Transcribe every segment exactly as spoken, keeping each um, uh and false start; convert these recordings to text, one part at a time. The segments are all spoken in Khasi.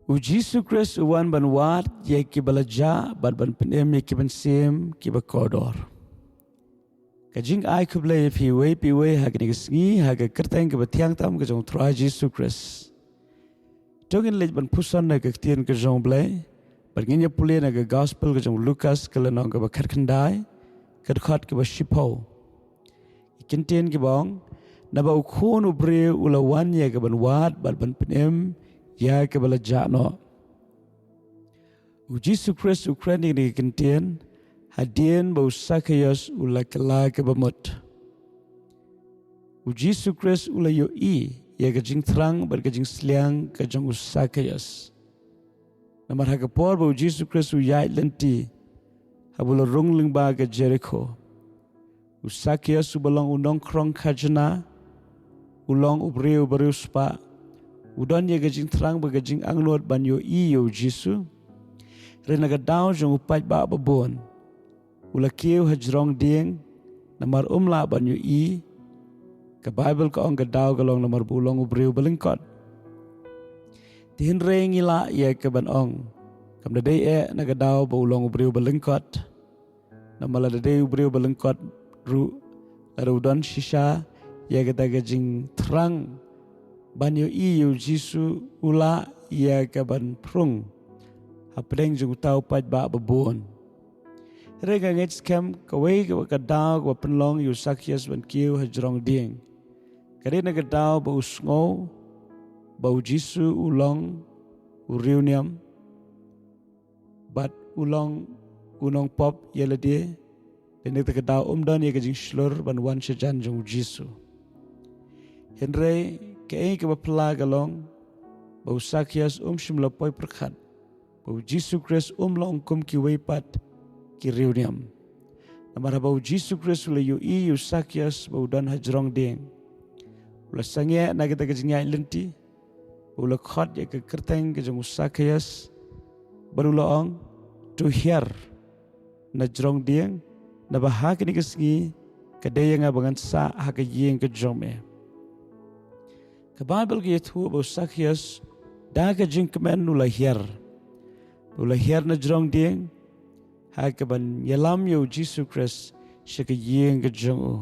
U Jisu Khrist u wan ban wad ïa kiba la jah bad ban pynim ïa ki mynsiem kiba kordor. Ka jingai khublei ïa phi iwei pa iwei ha kane ka sngi ha ka kyrteng kaba thiang tam ka jong u Trai Jisu Khrist. To ngin leit ban puson na ka ktien ka jong u Blei bad ngin ïa pule na ka gospel ka jong u Lukas ka lynnong kaba khatkhyndai, ka dkhot kaba shiphew. Ki kyntien kiba ong, naba u Khun u briew u la wan ïa kaban wad bad ban pynim ïa kaba la jah noh. U Jisu Khrist u kren ïa kine ki kyntien hadien ba u Sakhaios u la kylla kaba mut. U Jisu Khrist u la ïohi ïa ka jingthrang bad ka jingsliang ka jong u Sakhaios. Namar ha ka por ba u Jisu Khrist u ïaid lynti haba u la rung lyngba ka Jerikho, u Sakhaios uba long u nongkhrong khajna, u long u briew ba riewspah, u don ïa ka jingthrang bad ka jingangnud ban ïohi ïa u Jisu. Hynrei na ka daw jong u paidbah babun, u la kiew ha jrong dieng namar um lah ban ïohi. Ka Baibl ka ong ka daw ka long namar ba u long u briew ba lyngkot. Te hynrei ngi lah ïa kaban ong, kam da dei eh na ka daw ba u long u briew ba lyngkot. Namar lada dei u briew ba lyngkot ruh, lada u don shisha ïa kata ka jingthrang ban ïohi ïa u Jisu, u lah ïa kaban prung hapdeng jong uta u paidbah babun. Hynrei nga ngeit skhem kawei ka daw kaba pynlong ïa u Sakhaios ban kiew ha jrong dieng ka dei na ka daw ba u sngew ba u Jisu u long u riewniam bad u long u nongpop ïa lade. Te na kata ka daw um don ïa ka jingshlur ban wan shajan jong u Jisu. Hynrei kaei kaba phylla ka long ba u Sakhaios um shym la poi pyrkhat ba u Jisu Khrist um long kum kiwei pat ki riewniam. Namar haba u Jisu Khrist u la ïohi ïa u Sakhaios ba u don ha jrong dieng, u la sangeh na kata ka jingïaid lynti, u la khot ïa ka kyrteng ka jong u Sakhaios bad u la ong, to hiar na jrong dieng, naba ha kane ka sngi ka dei ïa nga ba ngan sah ha ka ïing ka jong me. Ka Baibl ka ïathuh ba u Sakhaios da ka jingkmen u la hiar, u la hiar na jrong dieng ha kaban ïalam ïa u Jisu Khrist sha ka ïing ka jong u.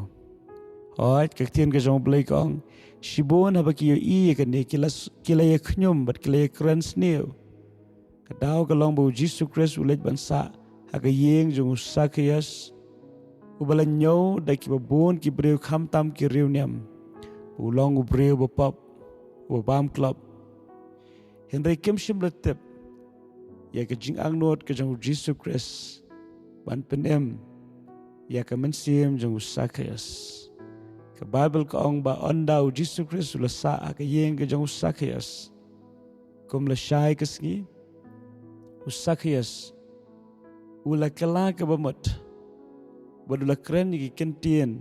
Hooid, ka ktien ka jong u Blei ka ong, shibun haba ki ïohi ïa kane ki la s-, ki la ïakhñium bad ki la ïakren sniew. Ka daw ka long ba u Jisu Khrist u leit ban sah ha ka ïing jong u Sakhaios, uba la ñiew da kiba bun ki briew khamtam ki riewniam ba u long u briew ba pop, uba bam klop. Hynrei kim shym la tip ïa ka jingangnud ka jong u Jisu Khrist ban pynim ïa ka mynsiem jong u Sakhaios. Ka Baibl ka ong ba ynda u Jisu Khrist u la sah ha ka ïing ka jong u Sakhaios, kum lashai ka sngi, u Sakhaios u la kylla kaba mut bad u la kren ïa ki kyntien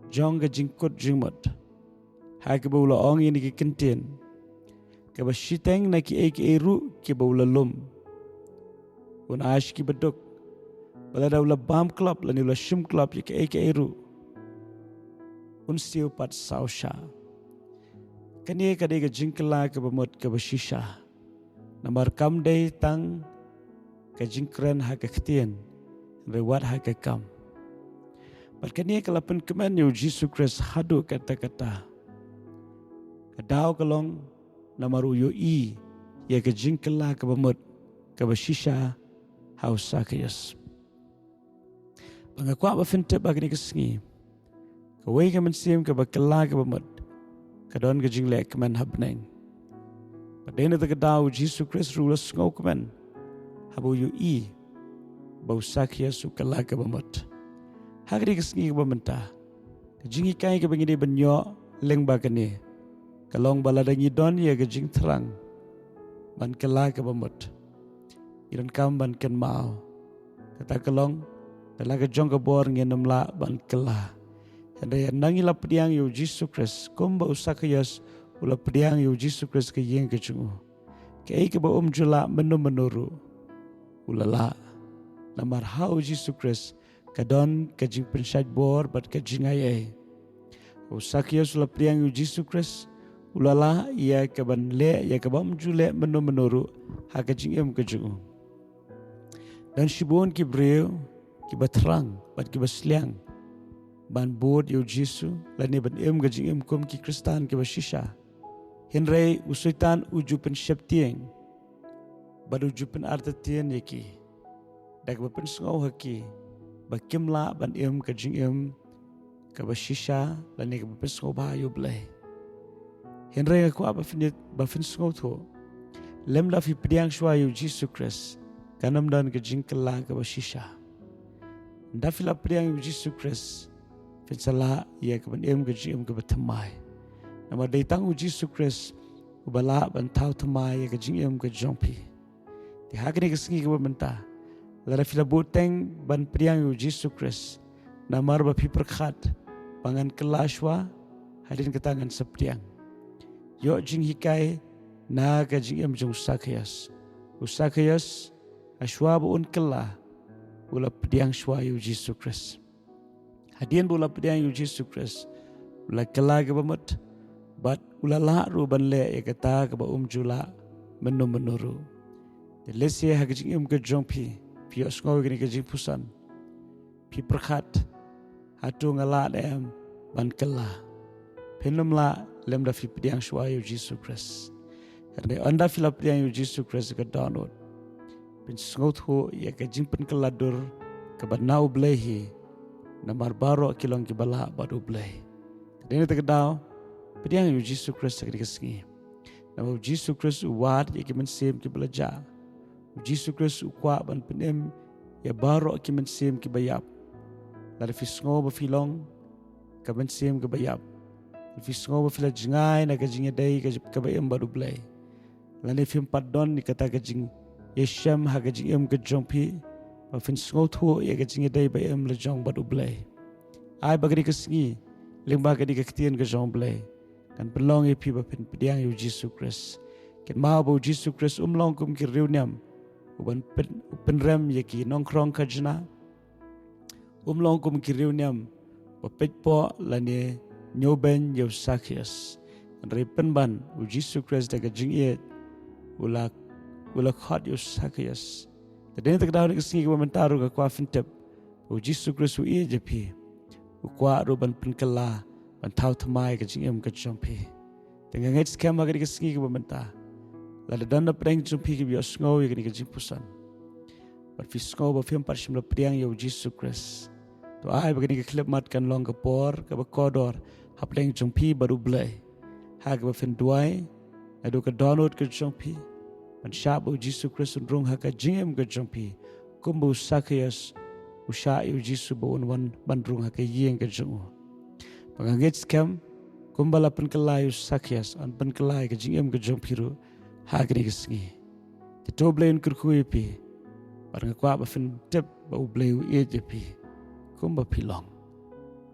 jong ka jingkut jingmut, ha kaba u la ong ïa kine ki kyntien, kaba shiteng na kiei kiei ruh kiba u la lum. Un ai sha kiba duk ba lada u la bam klop lane u la shim klop ïa kiei kiei ruh, un siew pat saw shah. Kane ka dei ka jingkylla kaba mut kaba shisha. Namar kam dei tang ka jingkren ha ka ktien, hynrei wat ha ka kam. Bad kane ka la pynkmen ïa u Jisu Khrist haduh katta katta. Ka daw ka long namar u ïohi ïa ka jingkylla kaba mut kaba shisha ha u Sakhaios. Ba nga kwah ba phin tip ba kane ka sngi, kawei ka mynsiem kaba kylla kaba mut ka don ka jingleh kmen ha bneng. Bad dei na kata ka daw u Jisu Khrist ruh u la sngewkmen haba u ïohi ba u Sakhaios u kylla kaba mut. Ha kane ka sngi kaba mynta, ka jinghikai kaba ngi dei ban ïoh lyngba kane ka long ba lada ngi don ïa ka jingthrang ban kylla kaba mut, ngi donkam ban kynmaw, kata ka long, da la ka jong ka bor ngin ym lah ban kylla. Hynrei ynda ngi la pdiang ïa u Jisu Khrist kumba u Sakhaios u la pdiang ïa u Jisu Khrist ha ka ïing ka jong u, kaei kaba um ju lah mynno mynno ruh, u la lah. Namar ha u Jisu Khrist ka don ka jingpynshait bor bad ka jingaiei. U Sakhaios u la pdiang ïa u Jisu Khrist, u la lah ïa ka ban leh ïa ka bym ju leh mynno mynno ruh ha ka jingim ka jong u. Don shibun ki briew kiba thrang bad kiba sliang ban bud ïa u Jisu lane ban im ka jingim kum ki Khristan kiba shisha. Hynrei u Soitan u ju pynsheptieng bad u ju pynartatien ïa ki da kaba pynsngew ha ki ba kim lah ban im ka jingim kaba shisha lane kaba pynsngewbha ïa u Blei. Hynrei nga kwah ba phin, ba phin sngewthuh, lymda phi pdiang shuwa ïa u Jisu Khrist, kan ym don ka jingkylla kaba shisha. Ynda phi la pdiang ïa u Jisu Khrist, phin sa lah ïa ka ban im ka jingim kaba thymmai. Namar dei tang u Jisu Khrist uba lah ban thaw thymmai ïa ka jingim ka jong phi. Te ha kane ka sngi kaba mynta, lada phi la buh teng ban pdiang ïa u Jisu Khrist, namar ba phi pyrkhat ba ngan kylla shuwa, hadien kata ngan sa pdiang. Ïoh jinghikai na ka jingim jong u Sakhios. U Sakhios, ha shuwa ba un kylla, u la pdiang shuwa ïa u Jisu Khrist. Hadien ba u la pdiang ïa u Jisu Khrist, u la kylla kaba mut bad u la lah ruh ban leh ïa kata kaba um ju lah mynno mynno ruh. Te lehse ha ka jingim ka jong phi, phi ïohsngew ïa kane ka jingpuson. Phi pyrkhat, hato nga lah ne em ban kylla? Phin ym lah lymda phi pdiang shuwa ïa u Jisu Khrist. Hynrei ynda phi la pdiang ïa u Jisu Khrist ka dohnud, phin sngewthuh ïa ka jingpynkylla dur kaba na u Blei hi, namar baroh ki long kiba lah bad u Blei. Te dei na kata ka daw, pdiang ïa u Jisu Khrist ha kane ka sngi. Namar u Jisu Khrist u wad ïa ki mynsiem kiba la jah. U Jisu Khrist u kwah ban pynim ïa baroh ki mynsiem kiba ïap. Lada phi sngew ba phi long ka mynsiem kaba ïap, lada phi sngew ba phi la jngai na ka jingïadei ka, kaba im bad u Blei, lane phim pat don ïa kata ka jingïashem ha ka jingim ka jong phi ba phin sngewthuh ïa ka jingïadei ba im la jong bad u Blei, ai ba kane ka sngi, lyngba kane ka ktien ka jong u Blei, kan pynlong ïa phi ba phin pdiang ïa u Jisu Khrist. Kynmaw ba u Jisu Khrist um long kum ki riewniam uban pyn, u pynrem ïa ki nongkhrong khajna. Um long kum ki riewniam ba peit poh lane ñiewbeiñ ïa u Sakhios. Hynrei pynban u Jisu Khrist da ka jingïeit u la, u la khot ïa u Sakhios. Te dei na kata ka daw, ha kane ka sngi kaba mynta ruh nga kwah phin tip, u Jisu Khrist u ïeit ïa phi. U kwah ruh ban pynkylla, ban thaw thymmai ka jingim ka jong phi. Te nga ngeit skhem ha kane ka sngi kaba mynta, lada don napdeng jong phi kiba ïohsngew ïa kane ka jingpuson, bad phi sngew ba phim pat shym la pdiang ïa u Jisu Khrist, to ai ba kane ka khyllipmat kan long ka por kaba kordor hapdeng jong phi bad u Blei, ha kaba phin duwai naduh ka dohnud ka jong phi ban shah ba u Jisu Khrist un rung ha ka jingim ka jong phi, kumba u Sakhios u shah ïa u Jisu ba un wan ban rung ha ka ïing ka jong u. Ba nga ngeit skhem, kumba la pynkylla ïa u Sakhios, yn pynkylla ïa ka jingim ka jong phi ruh ha kane ka sngi. Te to u Blei un kyrkhu ïa phi. Bad nga kwah ba phin tip ba u Blei u ïeit ïa phi kumba phi long.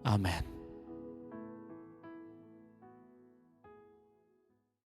Amen.